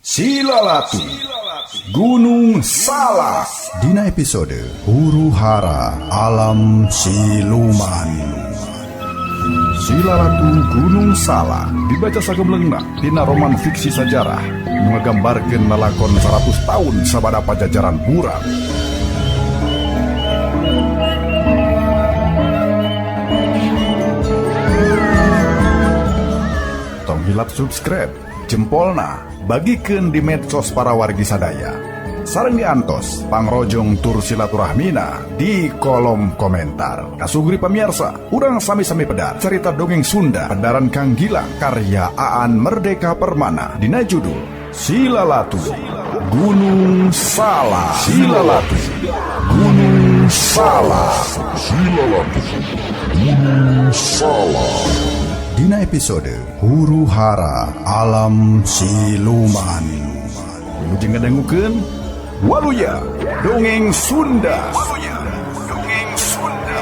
Silalatu Gunung Salak Dina episode Huru Hara Alam Siluman. Silalatu Gunung Salak dibaca sagemblengna dina roman fiksi sajarah nu ngagambarkeun lalakon 100 tahun sabada pajajaran buram. Tong hilap subscribe, jempolna, bagikan di medsos para wargi sadaya. Sareng diantos pangrojong tur silaturahmina di kolom komentar. Kasugri pemirsa, urang sami-sami pedar cerita dongeng Sunda pedaran Kang Gilang karya Aan Merdeka Permana dina judul Silalatu Gunung Salak. Silalatu Gunung Salak. Silalatu Gunung Salak. Dina episode Huru Hara Alam Siluman. Wilujeng ngadangukeun Waluya Dongeng Sunda. Waluya Dongeng Sunda.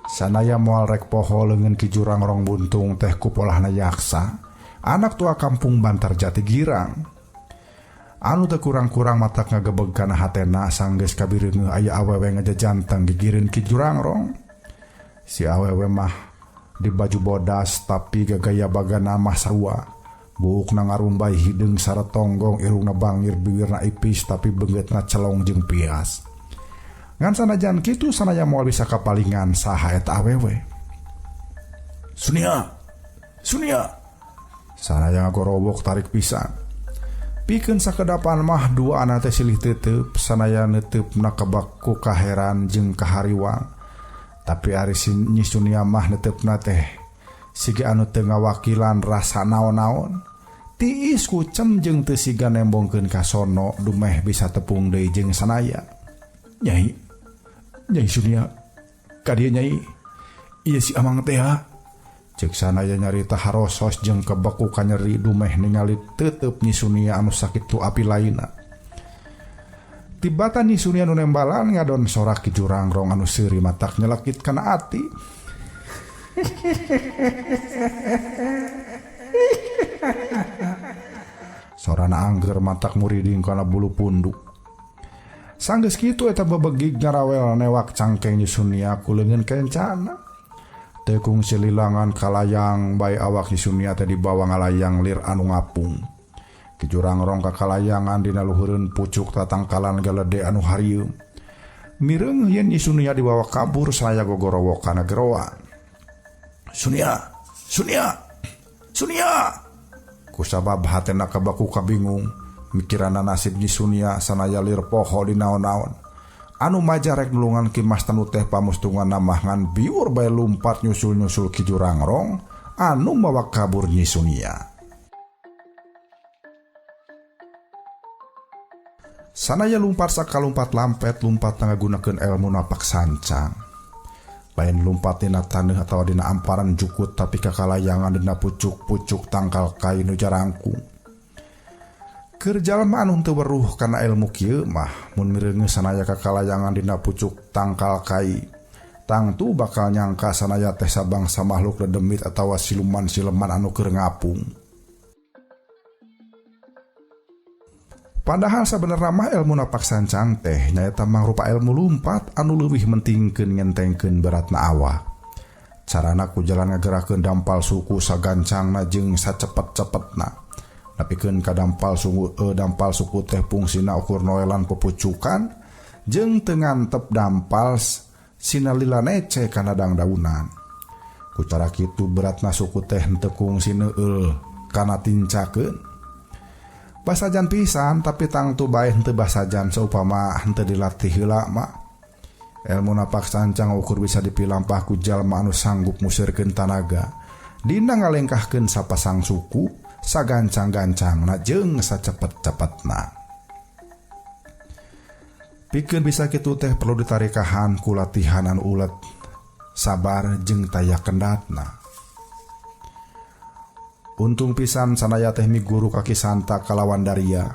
Sanaya moal rek poho leungeun Ki Jurangrong buntung teh kupolahna yaksa, anak tua kampung Bantar Jati Girang. Anu teu kurang-kurang matak ngagebeg kana hatena sanggeus kabireungeuh aya awewe ngajajanteng gigireun Ki Jurangrong. Si awewe mah di baju bodas tapi gagaya bagana mah sarua. Buukna ngarumbay hideung saretonggong, irungna bangir, bibirna ipis tapi beungeutna celong jeung pias. Ngan sanajan kitu sanaya moal bisa kapalingan saha eta awewe. Sunia, Sunia. Sanaya ngagorowok tarik pisan. Pikeun sakedapan mah dua anak teh silih tetep, sanaya neutepna kebak ku kaheran jeung kahariwang. Tapi ari si Nyi Sunia mah neutepna teh siga anu teu ngawakilan rasa naon-naon. Tiis kucem jeung teu siga nembongkeun ka sono dumeh bisa tepung deui jeung sanaya. Nyai, Nyai Sunia, ka dieu Nyai, ieu si Amang teh ha. Ceuk sanaya nyarita harosos jeung kebeku kanyeri dumeh ningali tetep Nyi Sunia anu sakitu api lainna. Tibatan Nyi Sunia nu nembalan ngadon sorak Ki Jurangrong anu seuri matak nyelekit kana ati. Sorana angger matak muriding kana bulu punduk. Sanggeus kitu eta bebegig ngarawel newak cangkeng Nyi Sunia ku leungeun kencana. Tekung sililangan kalayang bae awak Nyi Sunia teh dibawa ngalayang lir anu ngapung. Ki Jurangrong ka kalayangan dina luhureun pucuk tatangkalan galede anu harieum. Mireung yen Nyi Sunia dibawa kabur saya gogorowok kana geroan. Sunia, Sunia, Sunia. Kusabab hatena kabaku kabingung, mikirana nasib Nyi Sunia sanaya lir poho di naon-naon. Anu majarek nulungan Ki Mas Tanu teh pamustungan mah ngan biur bae lumpat nyusul-nyusul Ki Jurangrong anu mawa kabur Nyi Sunia. Sanaya lumpat sakalumpat lampet lumpat ngagunakeun ilmu napak sancang. Lain lumpat dina taneuh atawa dina amparan jukut tapi kakalayangan dina pucuk-pucuk tangkal kai nu jarangkung. Keur jalma anu teu weruh kana ilmu kieu mah mun mireungeun sanaya kakalayangan dina pucuk tangkal kai tangtu bakal nyangka sanaya teh sabangsa makhluk dedemit atawa siluman-sileman anu keur ngapung. Padahal sabenerna mah ilmu napak sancang teh nyaeta mangrupa ilmu lumpat anu leuwih mentingkeun ngentengkeun beratna awak. Carana ku jalan ngagerakeun dampal suku sagancangna jeung sacepet-cepetna. Nepikeun ka dampal suku, dampal suku teh fungsina ukur noelan pepucukan jeung teu ngantep dampal sinalila nece kana dangdaunan. Ku cara kitu beratna suku teh henteu kungsi neueul kana tincakeun. Basajan pisan tapi tangtu bae henteu basajan saupama henteu dilatih heula mah. Ilmu napak sancang ukur bisa dipilampah ku jalma anu sanggup musirkeun tanaga dina ngalengkahkeun sapasang suku sagancang-gancangna jeung sacepet-cepetna. Pikeun bisa kitu teh perlu ditarikahan ku latihan anu ulet, sabar jeung taya kendatna. Untung pisan Sanaya teh miguru ka Ki Santa kalawan daria.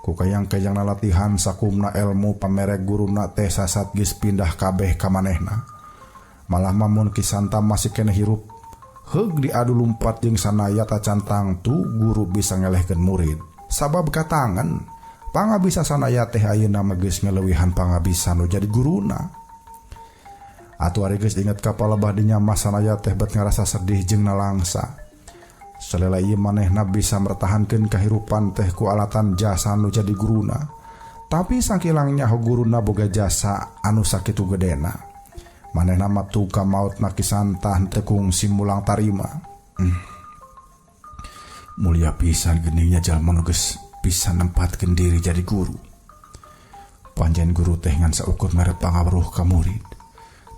Ku kayang-kayangna latihan sakumna elmu pamere guruna teh sasat geus pindah kabeh ka manehna. Malah mamun Ki Santa masih keneh hirup, heug diadu lumpat jeung Sanaya tacan tangtu guru bisa ngelehkeun murid. Sabab katangan pangabisa Sanaya teh ayeuna mah geus ngaleuwihan pangabisa nu jadi guruna. Atuh ari geus inget ka palebah dinya mah Sanaya teh bet ngarasa sedih jeung nalangsa. Salela ieu manehna bisa mertahankeun kahirupan teh ku alatan jasa nu jadi guruna. Tapi sangkilang nyaho guruna boga jasa anu sakitu gedena. Manehna mah tuka mautna Ki Santa henteu kungsi mulang tarima. Mulia pisan geningnya jalma nu geus bisa nempatkeun diri jadi guru. Panjen guru teh ngan saukur mere pangaweruh ka murid.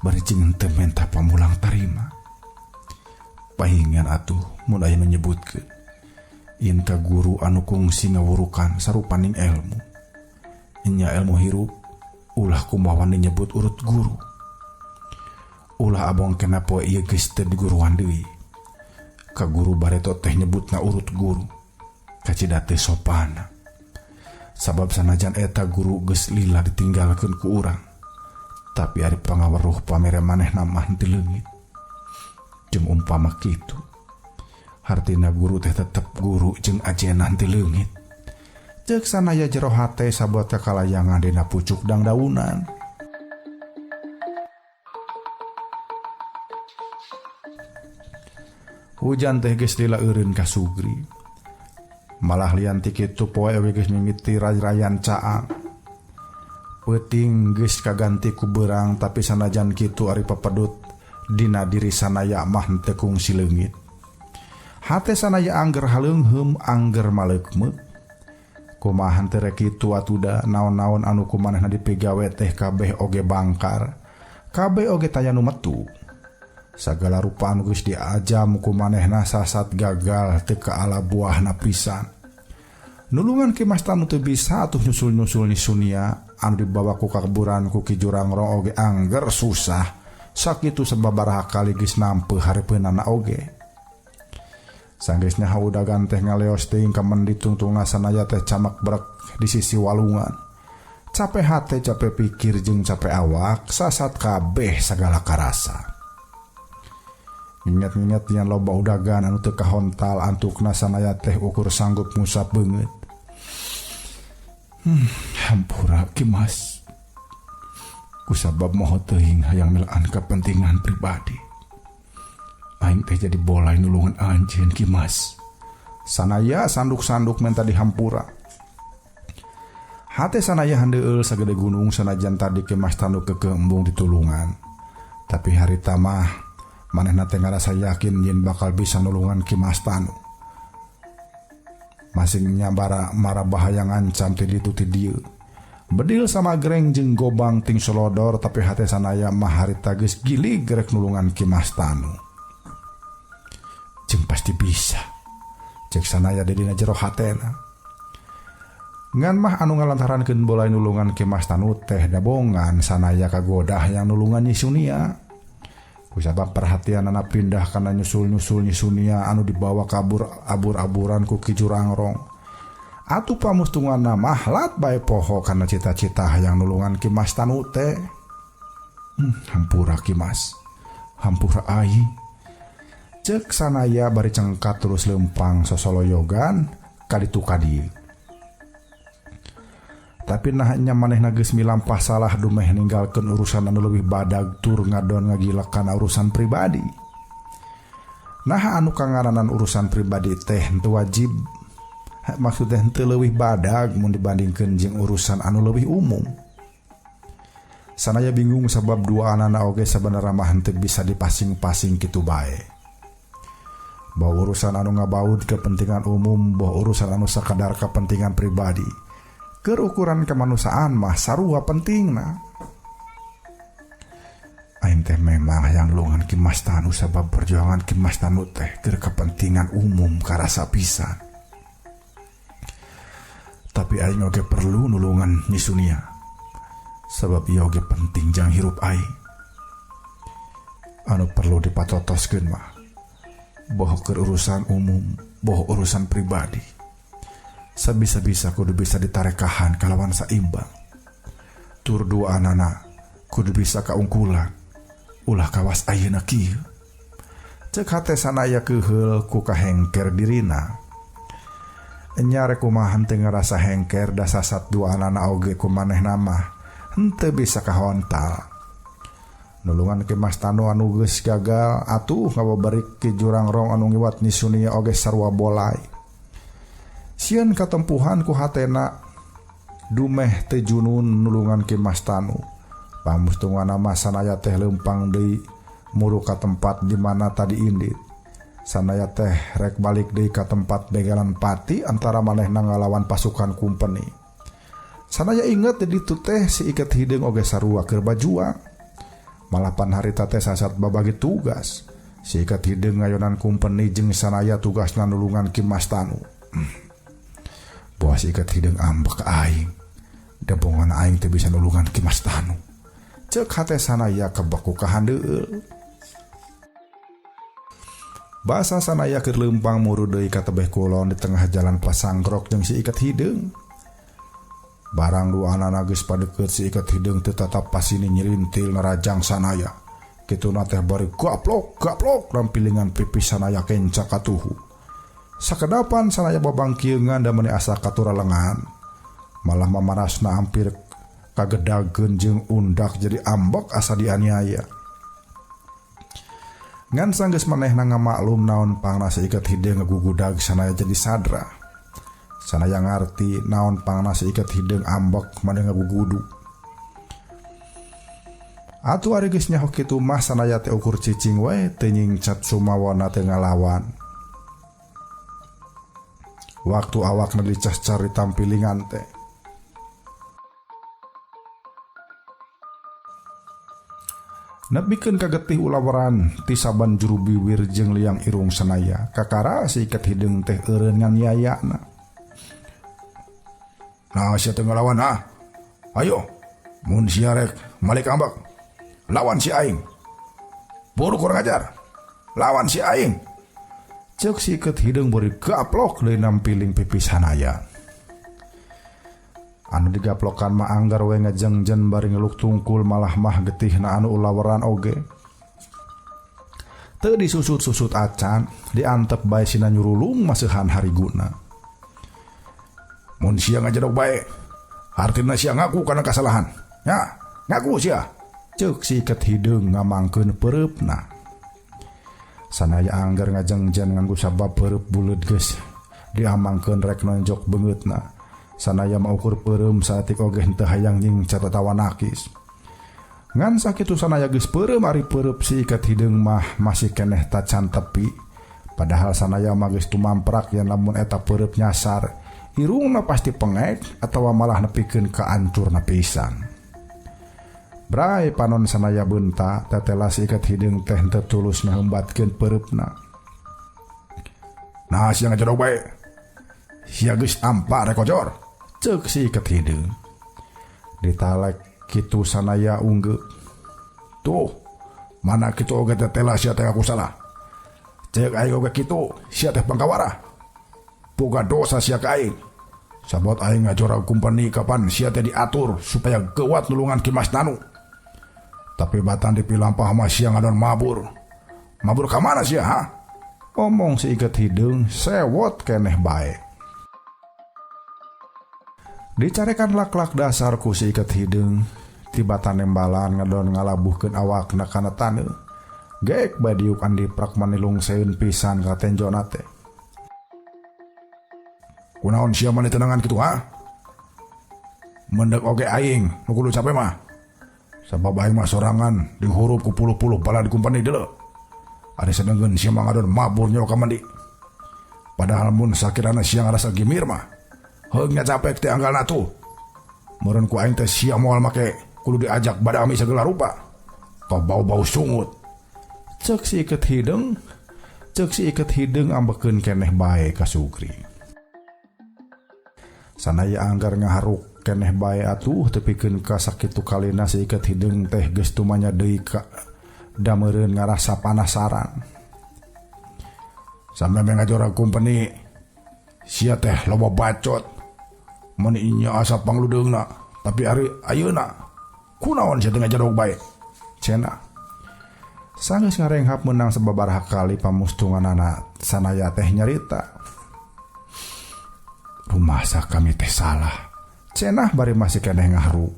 Bari jeung henteu menta pamulang tarima. Pahingan atuh mun aya nu nyebutkeun yen ka guru anu kungsi ngawurukan sarupaning elmu. Nya elmu hirup ulah kumaha nyebut urut guru. Ulah abong kena poe ieu geus teu diguruan deui. Ka guru bareto teh nyebutna urut guru. Kacida teh sopana. Sabab sanajan eta guru geus lila ditinggalkeun ku urang. Tapi ari pangaweruh pamere manehna mah henteu leungit. Jeung umpama kitu, hartina guru teh tetep guru jeung ajena henteu leungit. Ceuk Sanaya jero hate sabuat kakalayangan dina pucuk dangdaunan. Hujan teh geus lila eureun ka Sugri. Malah lian ti kitu poe oge geus mimiti ray-rayan caang. Peuting geus kaganti ku beurang tapi sanajan kitu ari pepedut dina diri Sanaya mah henteu kungsi leungit. Hate Sanaya angger haleungheum angger maleukmeuk. Kumaha henteu rek kitu atuda naon-naon anu ku manehna dipigawe teh kabeh oge bangkar. Kabeh oge taya nu metu. Sagala rupa anu geus diajam ku manehna sasat gagal teu kaala buahna pisan. Nulungan Ki Mas Tanu teu bisa atuh nyusul-nyusul ni Sunia anu dibawa ku kakuburan ku Ki Jurangrong oge angger susah. Sakitu sababaraha kali geus nampeuh hareupeunana oge. Sanggeusna haudagan teh ngaleos teuing ka mendi tungtungna Sanaya teh camek brek di sisi walungan. Cape hate, cape pikir jeung cape awak, sasat kabeh sagala karasa. Nginget-nginget yen loba udagan anu teu kahontal antukna Sanaya teh ukur sanggup ngusap beungeut. Hampura Ki Mas. Kusabab moho teuing hayang melaan kepentingan pribadi. Aing teh jadi bolai nulungan anjeun Ki Mas. Sanaya sanduk-sanduk menta dihampura. Hate Sanaya handeueul sagede gunung sanajan tadi Ki Mas Tanu keukeuh embung ditulungan. Tapi harita mah manehna teh ngarasa yakin yen bakal bisa nulungan Ki Mas Tanu. Masing nyabara mara bahaya ngancam ti ditu ti dieu. Bedil sama gereng jeung gobang ting solodor tapi hate Sanaya mah harita geus gilig rek nulungan Ki Mas Tanu. Jeung pasti bisa. Cek Sanaya di dina jero hatena. Ngan mah anu ngalantarankeun bolai nulungan Ki Mas Tanu teh dabongan Sanaya kagodah yang nulungan Nyi Sunia. Kusabab perhatianana pindah kana nyusul-nyusul Nyi Sunia anu dibawa kabur abur-aburan ku Ki Jurangrong. Atuh pamustunganna mah lat bae poho kana cita-cita hayang nulungan Ki Mas Tanu teh. Hampura Ki Mas. Hampura aing. Ceuk Sanaya bari cengkat terus lempang sosoloyogan kaditu kadieu. Tapi nah nya manehna geus milampah salah dumeh ninggalkeun urusan anu leuwih badag tur ngadon ngagilak kana urusan pribadi. Nah anu kangaranan urusan pribadi teh henteu wajib, maksudnya henteu leuwih badag mun dibandingkeun jeung urusan anu leuwih umum. Sanaya bingung sabab dua anana oge sabenerna mah henteu bisa dipasing-pasing kitu bae. Bahwa urusan anu ngabaud kepentingan umum, bahwa urusan anu sakadar kepentingan pribadi. Keur ukuran kemanusiaan mah sarua pentingna. Aing teh memang hayang nulungan Ki Mas Tanu sabab perjuangan Ki Mas Tanu teh keur kepentingan umum karasa pisan. Tapi aing oge perlu nulungan Nyi Sunia. Sabab ieu oge penting jang hirup aing. Anu perlu dipatotoskeun mah. Boh keur urusan umum, boh urusan pribadi. Sabisa-bisa kudu bisa ditarekahan kalawan saimbang. Tur duanana kudu bisa kaungkulan. Ulah kawas ayeuna kieu. Cek hate Sanaya keuheul ku kahengker dirina. Enya rek kumaha henteu ngarasa hengker da sasat duanana oge ku manehna mah henteu bisa kahontal. Nulungan Ki Mas Tanu anu geus gagal atuh ngababarik Ki Jurangrong anu ngiwat nisunia oge sarua bolai. Sieun katempuhan ku hatena dumeh teu junun nulungan Ki Mas Tanu. Pamustunganna mah Sanaya teh leumpang deui muru ka tempat di mana tadi indit. Sanaya teh rek balik deui ka tempat begalan pati antara manehna ngalawan pasukan kumpeni. Sanaya inget di ditu teh si Iket Hideung oge sarua keur bajuang. Malapan harita teh sasat babagi tugas. Si Iket Hideung ngayonan kumpeni jeung Sanaya tugasna nulungan Ki Mas Tanu. Boa si Iket Hideung ambek ka aing. Debongan aing teh bisa nulungan Ki Mas Tanu. Ceuk hate Sanaya kebeku kahandeueul. Basa Sanaya keur leumpang muru deui ka tebeh kulon di tengah jalan pasanggrok jeung si Iket Hideung. Barang duanana geus padeukeut si Iket Hideung teu tatap pasini nyirintil narajang Sanaya. Kituna teh bari gaplok gaplok rampilingan pipi Sanaya kenca katuhu. Sakedapan Sanaya babangkieungan da meuni asa katuralengan. Malah mamarasna hampir kagedageun jeung undak jadi ambek asa dianiaya. Ngan sanggeus manehna ngamaklum naon pangna si Iket Hideung ngagugudag Sanaya jadi sadra. Sanaya ngarti naon pangna si Iket Hideung ambek maneh ngagugudu. Atuh ari geus nyaho kitu mah Sanaya teh ukur cicing wae teu nyingcat sumawona teu ngalawan. Waktu awakna dicas cari tampilingan teh. Nepikeun kagetih ulaweran ti saban juru biwir jeung liang irung Sanaya. Kakara si Iket Hideung teh eureun nganiayana. Nah, sia teu ngalawan ah. Ayo, mun sia rek malik ambek. Lawan si aing. Buru kurang ajar. Lawan si aing. Ceuk si Iket Hideung bari gaplok deui nampiling pipi Sanaya. Anu digaplokan mah anggar we ngejengjen bari ngeluk tungkul malah mah getihna anu ulaweran oge. Teu disusut-susut acan, diantep bae sina nyurulung maseuhan hariguna. Mun sia ngajedog bae, hartina sia ngaku kana kasalahan. Ya, ngaku sia. Ceuk si Iket Hideung ngamangkeun peureupna. Sanaya anggar ngajengjen nganggo sabab peureub buleud geus diamangkeun rek nonjok beungeutna. Sanaya mah ukur peureum saeutik oge henteu hayang nyingcat atawa nakis. Ngan sakitu Sanaya geus peureum ari peureub si Iket Hideung mah masih keneh tacan tepi. Padahal Sanaya mah geus tumamprak yen lamun eta peureub nyasar, irungna pasti pengek atawa malah nepikeun ka ancurna pisan. Bray panon Sanaya beunta tetela si Iket Hideung teh henteu tulus ngahembatkeun peureupna. Nah sia ngajedog bae. Sia geus ampa rek kojor. Ceuk si Iket Hideung. Ditalek kitu Sanaya unggeuk. Tuh, mana kitu oge tetela sia teh aku salah. Ceuk aing oge kitu, sia teh pangkawara. Boga dosa sia ka aing. Sabot aing ngajorag kumpeni kapan sia teh diatur supaya geuwat nulungan Ki Mas Tanu. Tapi batan dipilampah mah sia ngadon mabur. Mabur ka mana sia, ha? Omong si Iket Hideung sewot keneh bae. Dicarekan lak-lak dasar ku si Iket Hideung, tibatan nembalan ngadon ngalabuhkeun awakna kana taneuh. Geek bae diuk andi prak manilung seun pisan ka tenjona teh. Kunaon sia mah ditenangan kitu, ha? Mendek oge aing nu kudu cape mah. Sabab aing mah sorangan dihurup ku puluh-puluh bala di kumpeni deuleu. Ari sadeungeun sia mah ngadon mabur nyawa ka mandi. Padahal mun sakirana sia ngarasa gimir mah, heung nya capek teh anggalna tuh. Meureun ku aing teh sia moal make kudu diajak badami segala rupa. Tah bau-bau sungut. Ceuk si Iket Hideung, ceuk si Iket Hideung ambekeun keneh bae ka Sugri. Sanaya anggar ngaharuk keneh bae atuh tepikeun ka sakitu kalina si Iket Hideung teh geus tumanya deui ka dameureun ngarasa panasaran. Sampe ngajorag kumpeni sia teh loba bacot. Mun inya asa pangludeungna, tapi ari ayeuna kunaon sia teh ngajadog bae? Cenah. Sanggeus ngarenghap meunang sababaraha kali pamustunganana Sanaya teh nyarita. Rumasa kami teh salah. Cenah bari masih keneh ngaharu.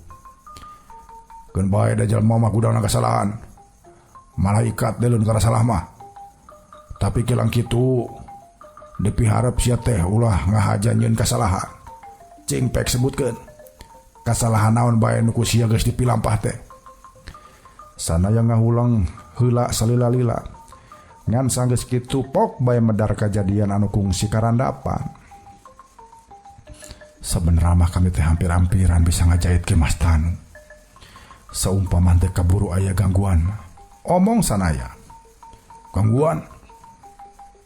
Keun bae da jalma mah gudangna kasalahan. Malaikat deulun kana salah mah. Tapi kilang kitu dipiharep sia teh ulah ngahaja nyieun kasalahan. Cing pek sebutkeun. Kasalahan naon bae nu ku sia geus dipilampah teh. Sanaya ngahulang heula salila-lila. Ngan sanggeus kitu pok bae medar kajadian anu kungsi karandapan. Sebenarnya mah kami teh hampir-hampiran bisa ngajahit ke Mas Tanu. Saumpama teh kaburu aya gangguan. Omong Sanaya. Gangguan?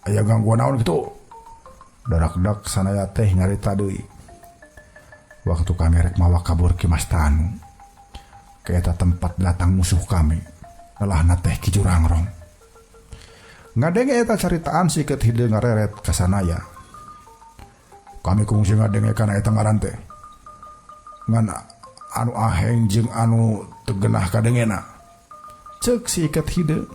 Aya gangguan naon kitu? Darak-dak Sanaya teh nyarita deui. Waktu kami rek mawa kabur ki Mas Tanu. Ke eta tempat datang musuh kami. Lelahna teh Ki Jurangrong. Ngadenge eta caritaan siket hideung ngareret ka Sanaya. Kami kungsi ngadenge kana eta ngaran teh. Ngan anu aheng jeung anu teu genah kadengena. Ceuk siket hideung.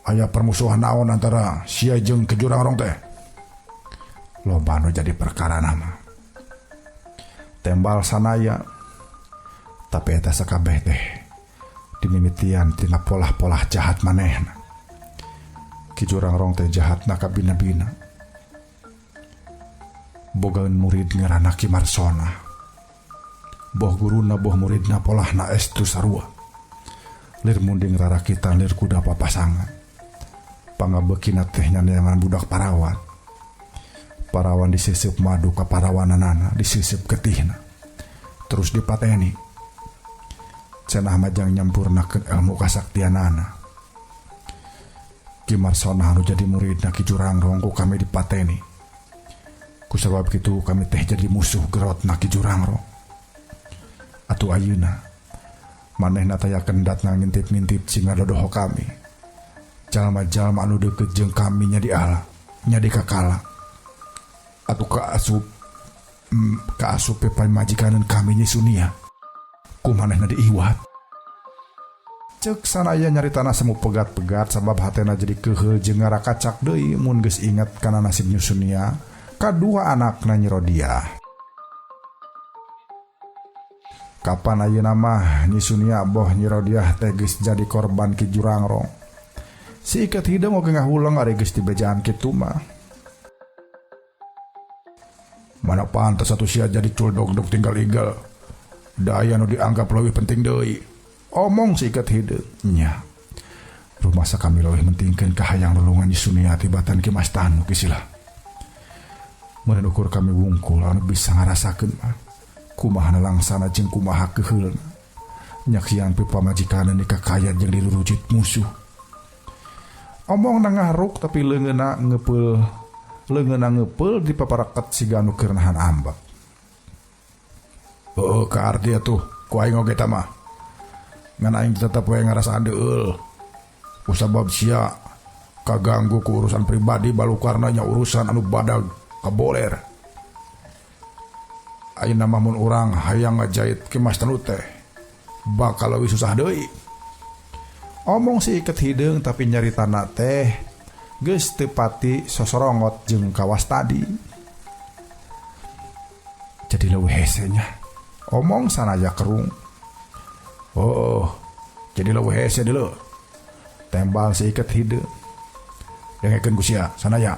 Aya permusuhan naon antara sia jeung Ki Jurangrong teh? Loba nu jadi perkara nama. Tembal Sanaya. Tapi eta sakabeh teh dimimitian tina polah-polah jahat manehna. Ki Jurangrong teh jahatna kabina-bina. Bogaeun murid ngaranna Ki Marsona. Boh guruna boh muridna polahna estu sarua. Lir munding rarakitan lir kuda papasangan. Pangabekina teh nyaneangan budak parawan. Parawan disisip madu ka parawananana, disisip getihna. Terus dipateni. Cenah majang nyampurnakeun ilmu kasaktianana. Ki Marsona anu jadi muridna Ki Jurangrong ku kami dipateni. Kusabab kitu kami teh jadi musuh gerotna Ki Jurangrong. Atuh ayeuna manehna taya kendatna ngintip-ngintip cing ngadodoho kami. Jalma-jalma anu deukeut jeung kami nya diala, nya dikakala. Atuh kaasup pamajikaneun kami Nyi Sunia. Ku manehna diiwat. Ceuk Sanaya nyaritana semu pegat-pegat sabab hatena jadi keuheul jeung ngarakacak deui mun geus inget kana nasib Nyi Sunia kadua anakna Nyi Rodiah. Kapan ayeuna mah Nyi Sunia boh Nyi Rodiah teh geus jadi korban Ki Jurangrong. Si iket hideung oge ngahuleng ari geus dibejaan kitu mah. Mana pantas atuh sia jadi culdog-dog tinggal igel. Da aya nu dianggap leuwih penting deui. Omong si iket hideung. Nya. Rumasa kami leuwih pentingkeun kahayang lulungan Nyi Sunia tibatan Ki Mas Tanu ki sila. Meureun ukur kami wungkul anu bisa ngarasakeun mah. Kumaha langsana jeung kumaha keuheulna. Nyaksian pipamajikaneun nikah kaya jeung dirurujit musuh. Omong na ngaharuk tapi leungeunna ngepeul di paparaket siga anu keur nahan ambek. Heueuh kaarti atuh ku aing oge tah mah. Ngan aing tetep we ngarasaan deueul. Kusabab sia kaganggu ku urusan pribadi balukarna nya urusan anu badag kaboler. Ayeuna mah mun urang hayang ngajait Ki Mas Tanu teh bakal leuwih susah deui. Omong si iket hideung tapi nyaritana teh geus teu pati sosorongot jeung kawas tadi. Jadi leuwih hese nya. Omong Sanaya kerung. Oh, jadi leuwih hese deuleu. Tembal si iket hideung. Dengekeun ku sia Sanaya.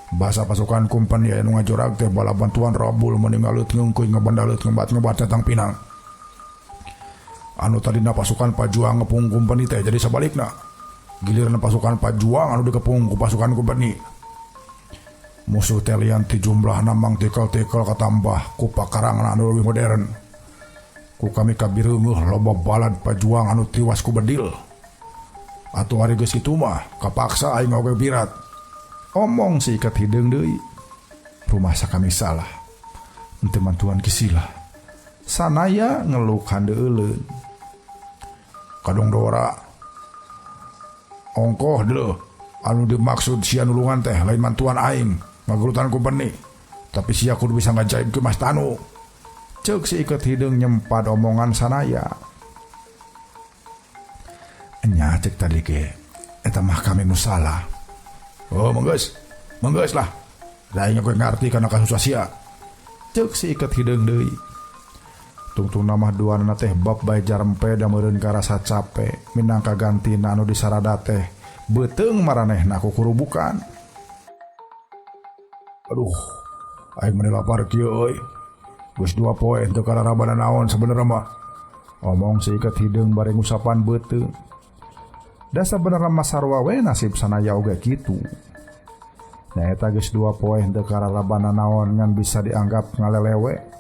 Bahasa pasukan kumpeni aya nu ngajorag teh bala bantuan rabul meninggalut ngungkuy ngebandalut ngebat-ngebat datang pinang. Anu tadina pasukan pajuang ngepung kumpeni teh jadi sabalikna. Giliran pasukan pajuang anu dikepung ku pasukan kumpeni. Musuh teh lian ti jumlahna mang tikel-tikel katambah ku pakarangna anu leuwih modern. Ku kami kabireungeuh loba balad pajuang anu tiwas ku bedil. Atuh ari geus kitu mah kapaksa aing oge birat. Omong si iket hideung deui. Rumasa kami salah. Henteu mantuan Ki Sila. Sanaya ngeluk handeuleun. Kadung dora. Ongkoh deuleuh. Anu dimaksud sia nulungan teh lain mantuan aing ngagelutan ku benih. Tapi sia kudu bisa ngajaibkeun Mas Tanu. Ceuk si Iket Hideung nyempad omongan Sanaya. Enya cek tadi ge eta mah kami nu salah. Oh menggeus, menggeus lah. Da aing ge ngarti kana kasusah sia. Ceuk si Iket Hideung deui. Tungtungna mah duanana teh bab bae jarempe da meureun karasa cape minangka gantina anu disarada teh beuteung maranehna kukurubukan. Aduh, aing meni lapar kieu euy. Geus 2 poe teu kararabana naon sabenerna mah. Omong si Iket Hideung bari ngusapan beuteung. Da sabenerna mah sarua we nasib Sanaya oge kitu. Nyaeta geus 2 poe teu kararabana naon ngan bisa dianggap ngalelewe.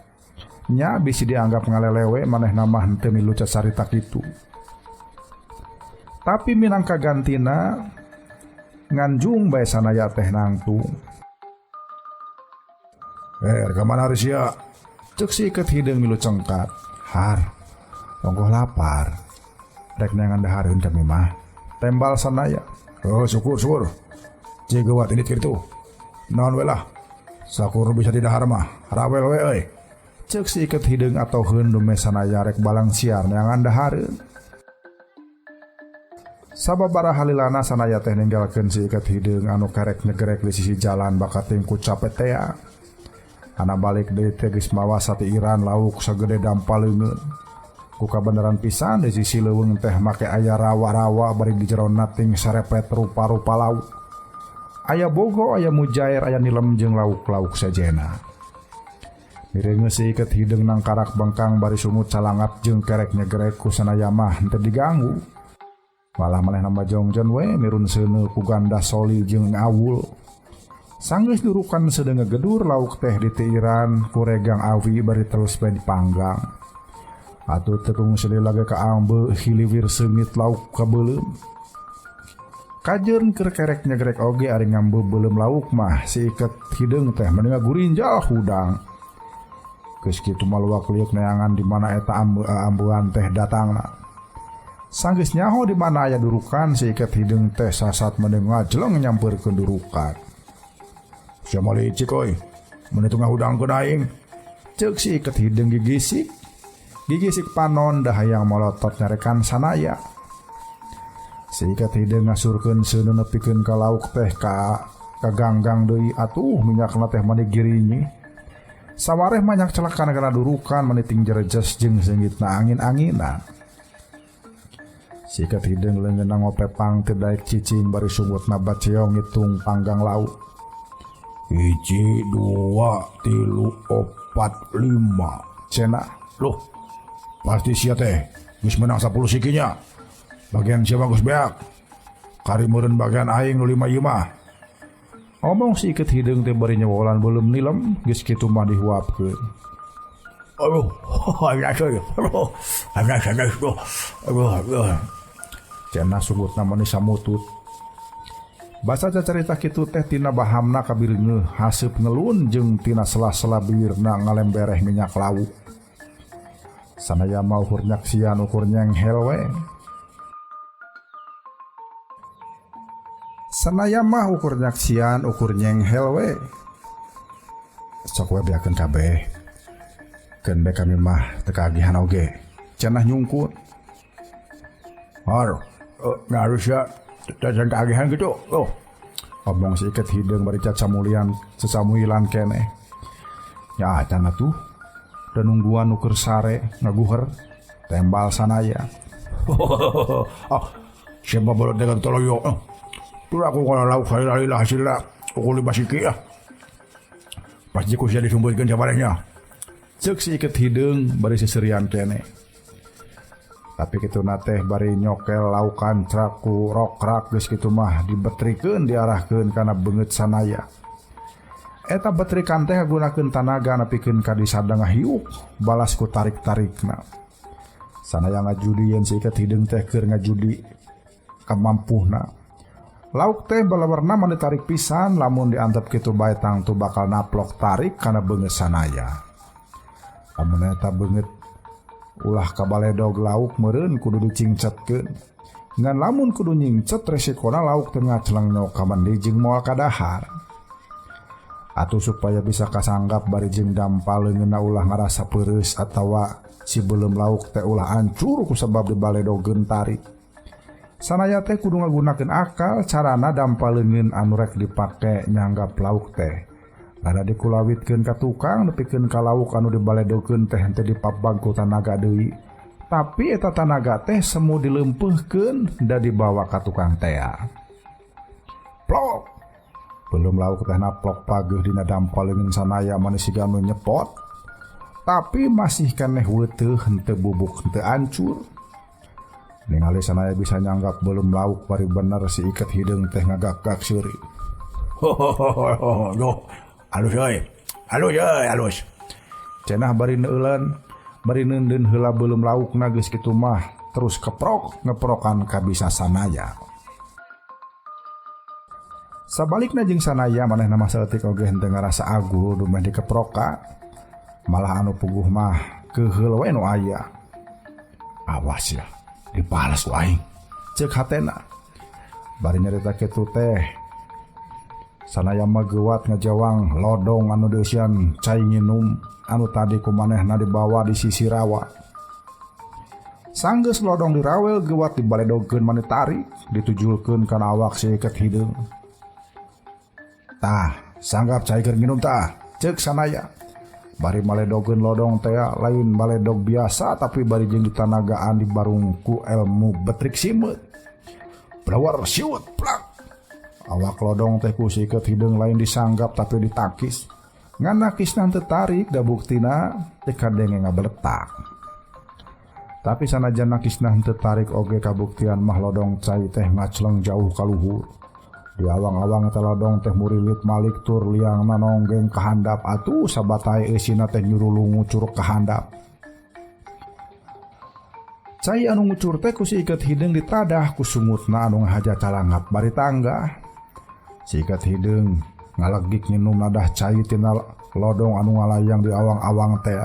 Nya bisi dianggap ngalelewe manehna mah henteu milu cacarita kitu. Tapi minangka gantina nganjung bae Sanaya teh nangtung. Ka mana ari sia? Ceuk si Iket Hideung milu cengkat. Har, ongkoh lapar. Rek neangan dahareun kami mah. Tembal Sanaya. Oh, syukur syukur. Cik geuwat ini kitu. Naon we lah. Sakur bisa didahar mah. Rawel we euy. Ceuk si Iket Hideung atoheun dume Sanaya rek balang siar neangan dahareun. Sababaraha lilana Sanaya teh ninggalkeun si Iket Hideung anu karek nyegerek di sisi jalan bakating ku capek tea. Ana balik deui teh geus mawa satiiran lauk sagede dampal leungeun. Ku kabeneran pisan di sisi leuweung teh make aya rawa-rawa bari di jerona ting sarepet rupa-rupa lauk. Aya bogo, aya mujair, aya nilem jeung lauk-lauk sejena. Mireungeun si Iket Hideung nangkarak bengkang bari sungut calangap jeung kerek nyegerek ku Sanaya mah henteu diganggu. Malah manehna mah jongjon we mirun seuneu ku ganda soli jeung awul. Sanggeus durukan sedeung ngegedur lauk teh ditiiran ku regang awi bari terus bae dipanggang. Atuh tekung selila ge kaambe hiliwir seungit lauk kabeuleum. Kajeun keur kerek nyegrek oge ari ngambe beuleum lauk mah si Iket Hideung teh mending gurinjal hudang. Geus kitu mah luak liuk neangan di mana eta ambean teh datangna. Sanggeus nyaho di mana aya durukan si Iket Hideung teh sasat mending ngajleng nyampeurkeun durukan. Sia mah licik euy, mun itu ngahudangkeun aing. Ceuk si Iket Hideung gigisik. Gigisik panon dah hayang molotot nyarekan Sanaya. Si Iket Hideung ngasurkeun seuneu nepikeun ka lauk teh ka kaganggang deui atuh minyakna teh mani girinyi. Sawareh manyak celekan kana durukan mani ting jerejes jeung seungitna angin-anginan. Si Iket Hideung leungeunna ngopepang teu daek cicing bari sungutna baceong ngitung panggang lauk. 1, 2, 3, 4, 5. Cenah. Loh, pasti sia teh geus menang 10 sikinya. Bagian sia mah geus beak. Kari meureun bagian aing nu 5 ieu mah. Omong si Iket Hideung teh bari nyewolan beuleum nilem geus kitu mah dihuapkeun. Aduh, aduh, aduh, aduh, aduh. Cenah sungutna mani samutut. Basa cacarita kitu teh tina bahamna kabireungeuh haseup ngelun jeung tina sela-sela bibirna ngalembereh minyak lauk. Sanaya mah ukur nyaksian ukur nyenghel we. Sanaya mah ukur nyaksian ukur nyenghel we. Sok we beakeun kabeh. Keun bae kami mah teu kaagihan oge. Cenah nyungkut. Har, harus ya jajan kaagihan gitu. Oh. Omong si Iket Hideung bari cacamulian sesamuilan keneh. Ya acan atuh. Da nungguan nu keur sare ngaguher tembal Sanaya. Oh, siapa bolot dengan toloyo. Tuh aku kalau lauk halillah hasilna ukur 5 siki ah. Pasti ku sia disumburkeun sabarehnya. Ceuk si Iket Hideung bari seserian keneh. Tapi kitu na teh bari nyokel laukan craku rokrak geus kitu mah dibetrikeun diarahkeun kana beungeut Sanaya. Eta betrikan teh ngagunakeun tanaga nepikeun ka disadang hiuk balas ku tarik-tarikna. Sanaya ngajudi yen si Iket Hideung teh keur ngajudi kamampuhna. Lauk teh balawarna mah ditarik pisan lamun diantep kitu bae tangtu bakal naplok tarik kana beungeut Sanaya. Lamun eta beungeut ulah kabaledog lauk meureun kudu dicingcetkeun. Ngan lamun kudu nyingcet resikona lauk teh ngacleng nyok ka mandi jeung moal kadahar. Atuh supaya bisa kasanggap bari jeung dampal leungeunna ulah ngarasa peureus atawa si beuleum lauk teh ulah ancur kusabab dibaledogeun tarik. Sanaya teh kudu ngagunakeun akal carana dampal leungeun anu rek dipake nyanggap lauk teh. Rada dikulawitkeun ka tukang nepikeun ka lauk anu dibaledogeun teh henteu dipabag ku tanaga deui. Tapi eta tanaga teh semu dileumpeuhkeun da dibawa ka tukang tea. Plok. Beuleum lauk teh naplok pageuh dina dampal leungeun sanaya maneh siga anu nyepot. Tapi masih keneh weuteuh henteu bubuk henteu ancur. Ningali sanaya bisa nyanggap beuleum lauk bari bener si iket hideung teh ngagak-gak seuri. Ho yo. Halus euy. Halus euy, halus. Cenah bari neuleun, bari neundeun heula beuleum laukna geus kitu mah terus keprok ngeprokan kabisa sanaya. Sabalikna jeung sanaya manehna mah saeutik oge henteu ngarasa aguh dumeh dikeproka. Malah anu puguh mah keuheul we nu aya. Awas ya, dibales ku aing. Ceuk hatena. Bari nyarita kitu teh sanaya mah geuwat ngajawang lodong anu deusian cai nginum anu tadi ku manehna dibawa di sisi rawa. Sanggeus lodong dirawel geuwat dibaledogeun maneh tarik ditujulkeun kana awak si iket hideung. Tah, sanggap cai keur nginum tah, ceuk sanaya. Bari maledogeun lodong teh lain baledog biasa tapi bari jeung ditanagaan dibarung ku ilmu betrik simeut. Blawar siut plak. Awak lodong teh ku si iket hideung lain disanggap tapi ditakis. Ngan nakisna teu tarik da buktina teh kadenge ngabeletak. Tapi sanajan nakisna henteu tarik oge kabuktian mah lodong cai teh ngacleng jauh ka luhur. Di awang-awang eta lodong teh murilit malik tur liangna nonggeng ka handap atuh sabatai eusina teh nyurulung ngucur ka handap. Cai anu ngucur teh ku si iket hideung ditadah ku sungutna anu ngahaja calangap bari tangga. Si iket hideung ngalegik nginum nadah cai tina lodong anu ngalayang di awang-awang teh.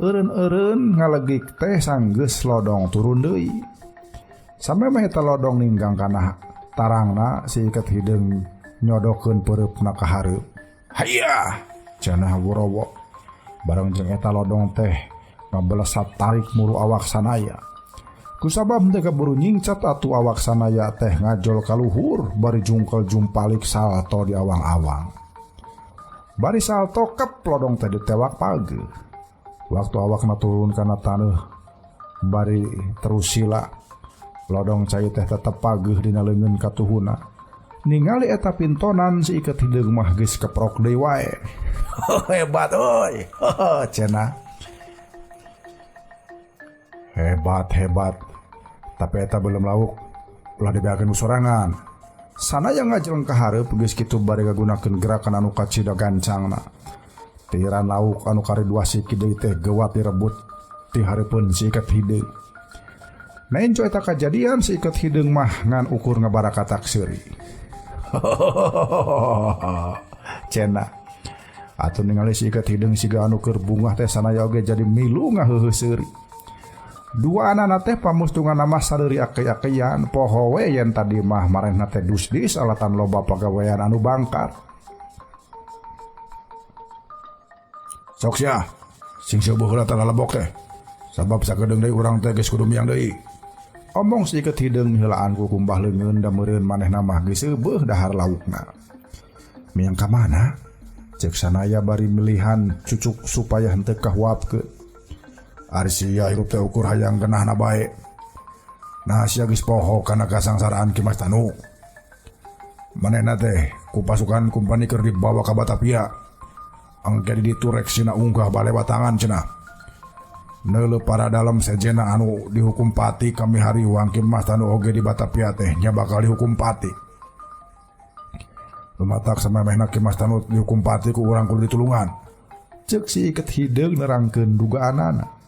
Eureun-eureun ngalegik teh sanggeus lodong turun deui. Samemeh eta lodong ninggang kana tarangna si iket hideung nyodokeun peureupna ka hareup. Hayya, cenah worowo. Bareng jeung eta lodong teh ngabelesat tarik muru awak sanaya. Kusabab teh kaburu nyingcat atuh awak sanaya teh ngajol ka luhur bari jungkel jumpalik salto di awang-awang. Bari salto kep lodong teh ditewak pageuh. Waktu awakna turun kana taneuh bari terus sila lodong cai teh tetep pageuh dina leungeun katuhuna. Ningali eta pintonan si iket hideung mah geus keprok deui wae. Hebat euy. Cenah. Hebat hebat. Tapi eta belum lauk ulah dibeakeun ku sorangan. Sanaya ngajeleng ka hareup geus kitu bari ngagunakeun gerakan anu kacida gancangna. Tiran lauk anu kari dua siki deui teh geuwat direbut ti hareupeun si iket hideung. Nenjo eta kajadian si iket hideung mah ngan ukur ngabarakatak seuri. Cenah. Atuh ningali si iket hideung siga anu keur bungah teh sanaya oge jadi milu ngaheuheuh seuri. Dua anana teh pamustungan mah sareuri ake-akean poho we yen tadi mah marehna teh dusdis alatan loba pagawean anu bangkar. Sok sia, sing seueuh heula tah lalebok teh. Sabab sakedeung deui urang teh geus kudu miang deui. Omong si iket hideung heulaan ku kumbah leungeun da meureun manehna mah geus seueuh dahar laukna. Miang ka mana? Ceuk sanaya bari milihan cucuk supaya henteu kahuapkeun. Ari sia hirup teh ukur hayang genahna bae. Nah sia geus poho kana kasangsaraan Ki Mas Tanu. Manehna teh ku pasukan kumpani keur dibawa ka Batavia. Angke di ditu rek sina unggah bale batangan cenah. Neuleuh para dalem sejena anu dihukum pati kami hari wang Ki Mas Tanu oge di Batavia teh nya bakal dihukum pati. Lumatak samemehna Ki Mas Tanu dihukum pati ku urang kudu ditulungan. Ceuk si iket hideung nerangkeun dugaanana.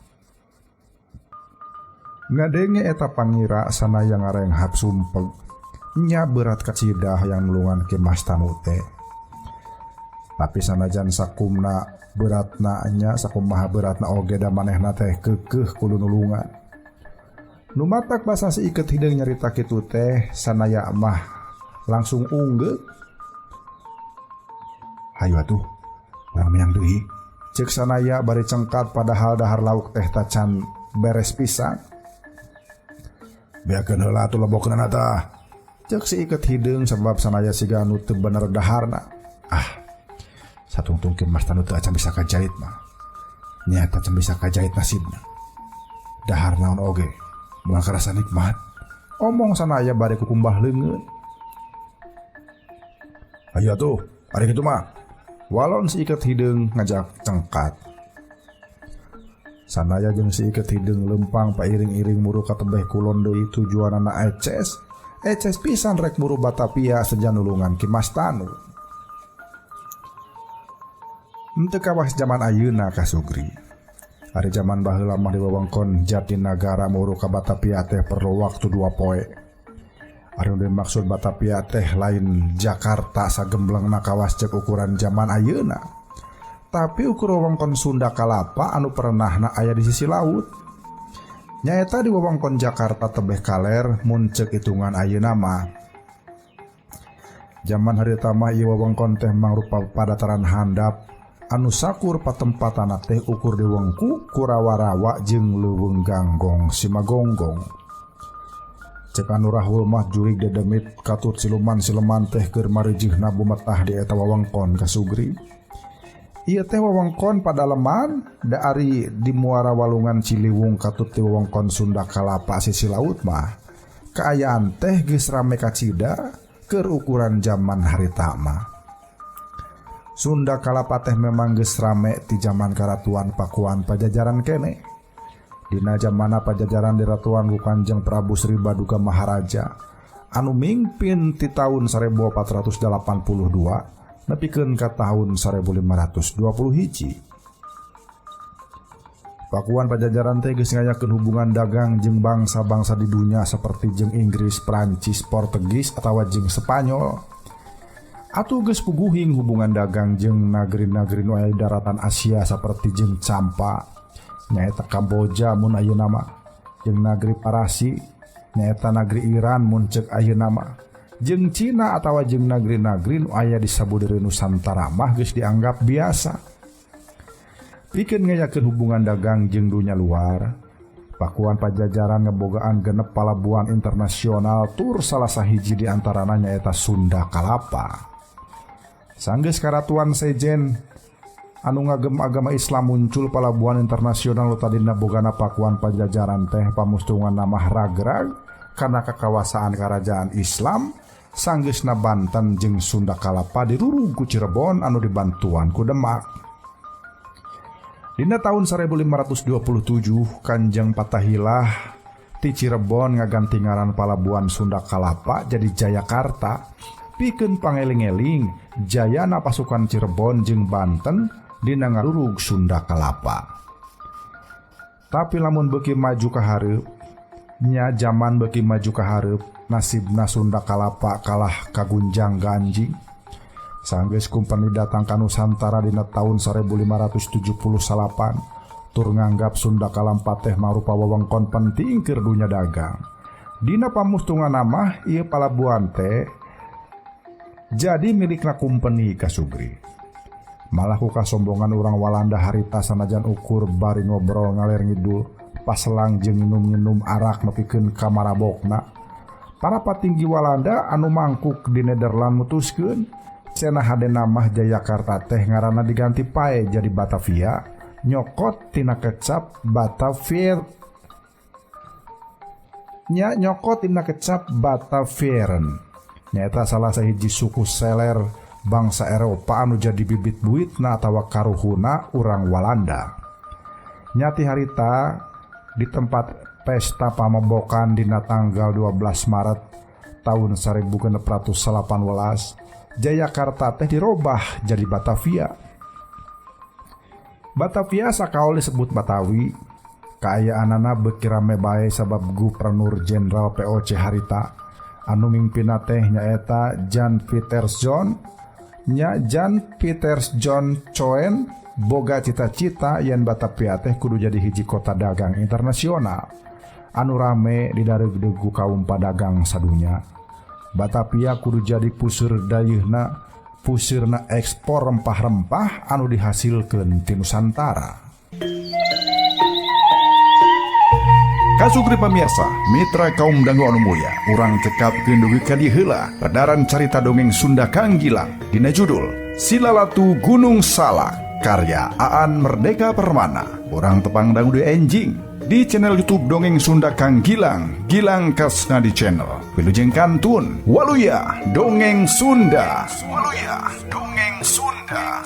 Ngadenge eta pangira sanaya ngarenghap sumpeg. Nya berat kacidah yang nulungan Ki Mas Tanu teh. Tapi sanajan sakumna beratna nya sakumaha beratna oge da manehna teh keukeuh kudu nulungan. Nu matak basa si Iket Hideung nyarita kitu teh Sanaya mah langsung unggeuk. Hayu atuh, urang meunang deui. Ceuk Sanaya bari cengkat padahal dahar lauk teh tacan beres pisan. Beakeun heula atuh lebokeunana tah. Ceuk si Iket Hideung sebab Sanaya siga anu teu bener daharna. Ah, satungtung Ki Mas Tanu teu acan bisa kajait mah. Nyata acan bisa kajait nasibna. Dahar naon oge, moal karasa nikmat. Omong Sanaya bari kukumbah leungeun. Ayo atuh, ari kitu mah. Walon si Iket Hideung ngajak cengkat. Sanaya jeung si Iket Hideung lempang pairing-iring muru ka tebeh kulon deui tujuanana eces. Eces pisan rek muru Batavia sejan nulungan Ki Mas Tanu. Henteu kawas zaman ayeuna ka Sugri. Ari zaman baheula mah di wewengkon Jatinagara muru ka Batavia teh perlu waktu 2 poe. Ari nu dimaksud Batavia teh lain Jakarta sagemblengna kawas cek ukuran zaman ayeuna. Tapi ukur wewengkon Sunda Kalapa anu pernahna aya di sisi laut. Nyaeta di wewengkon Jakarta tebeh kaler mun cek hitungan ayeuna mah. Zaman harita mah ieu wewengkon teh mangrupa padataran handap anu sakur patempatana teh ukur diwengku kurawa-rawa jeung leuweung ganggong simagonggong. Cek anu rahul mah jurig dedemit katut siluman-sileman teh keur marijihna bumetah di eta wewengkon ka Sugri. Ieu teh wewengkon padaleman da ari di muara walungan Ciliwung katut di wewengkon Sunda Kalapa sisi laut mah. Kaayaan teh geus rame kacida keur ukuran zaman harita mah. Sunda Kalapa teh memang geus rame ti zaman Karatuan Pakuan Pajajaran kene. Dina zamana Pajajaran diratuan ku Kanjeng Prabu Sri Baduga Maharaja anu mingpin ti taun 1482 nepikeun ka taun 1521. Pakuan Pajajaran teh geus ngayakeun hubungan dagang jeung bangsa-bangsa di dunya seperti jeung Inggris, Prancis, Portugis atawa jeung Spanyol. Atuh geus puguhing hubungan dagang jeung nagri-nagri nu aya di daratan Asia seperti jeung Campa, nyaeta Kamboja mun ayeuna mah, jeung nagri Parasi, nyaeta nagri Iran mun ceuk ayeuna mah, jeung Cina atawa jeung nagri-nagri nu aya di sabudeureun Nusantara mah geus dianggap biasa. Pikeun ngayakeun hubungan dagang jeung dunya luar, Pakuan Pajajaran ngebogaan genep palabuhan internasional tur salah sahiji di antarana nyaeta Sunda Kalapa. Sanggeus Karatuan Sejen anu ngagem agama Islam muncul palabuhan internasional nu tadina bogana Pakuan Pajajaran teh pamustunganna mah ragrag kana kakawasaan karajaan Islam sanggeusna Banten jeung Sunda Kalapa dirurug ku Cirebon anu dibantuan ku Demak. Dina tahun 1527 Kanjeng Patahilah ti Cirebon ngaganti ngaran palabuhan Sunda Kalapa jadi Jayakarta. Pikeun pangeling-eling jayana pasukan Cirebon jeung Banten dina ngarurug Sunda Kalapa. Tapi lamun beuki maju ka hareup, nya jaman beuki maju ka hareup, nasibna Sunda Kalapa kalah kagunjang ganjing. Sanggeus kumpeni datang ka Nusantara dina taun 1579, tur nganggap Sunda Kalapa teh marupa wewengkon penting keur dunya dagang. Dina pamustunganna mah ieu palabuhan teh jadi milikna kumpeni ka Sugri. Malah ku kasombongan urang Walanda harita sanajan ukur bari ngobrol ngaler ngidul paselang jeung nginum-nginum arak nepikeun ka marabokna. Para patinggi Walanda anu mangkuk di Nederland mutuskeun cenah hadena mah Jayakarta teh ngaranna diganti pae jadi Batavia, nyokot tina kecap Batavia. Nya nyokot tina kecap Batavieren. Nyaeta salah sahiji suku seler bangsa Eropa anu jadi bibit buitna atawa karuhuna urang Walanda. Nyati harita di tempat pesta pamebokan dina tanggal 12 Maret tahun 1618 Jayakarta teh dirobah jadi Batavia. Batavia sakaol disebut Batawi. Kaayaanana beuki rame bae sabab Gubernur Jenderal POC harita anu mimpinna teh nyaeta Jan Pieterszoon. Nya Jan Pieterszoon Coen boga cita-cita yen Batavia teh kudu jadi hiji kota dagang internasional. anu rame didareugdeug ku kaum padagang sadunya. Batavia kudu jadi puseur dayeuhna, puseurna ekspor rempah-rempah anu dihasilkeun ti Nusantara. Kasukri pamirsa, mitra kaum dangu anu mulya, urang cekapkeun dugi ka dieu heula pedaran carita dongeng Sunda Kang Gilang dina judul Silalatu Gunung Salak karya Aan Merdeka Permana. Urang tepang dangu deui enjing di channel YouTube Dongeng Sunda Kang Gilang, Gilang Kasna di channel. Wilujeng kantun, waluya Dongeng Sunda. Waluya Dongeng Sunda.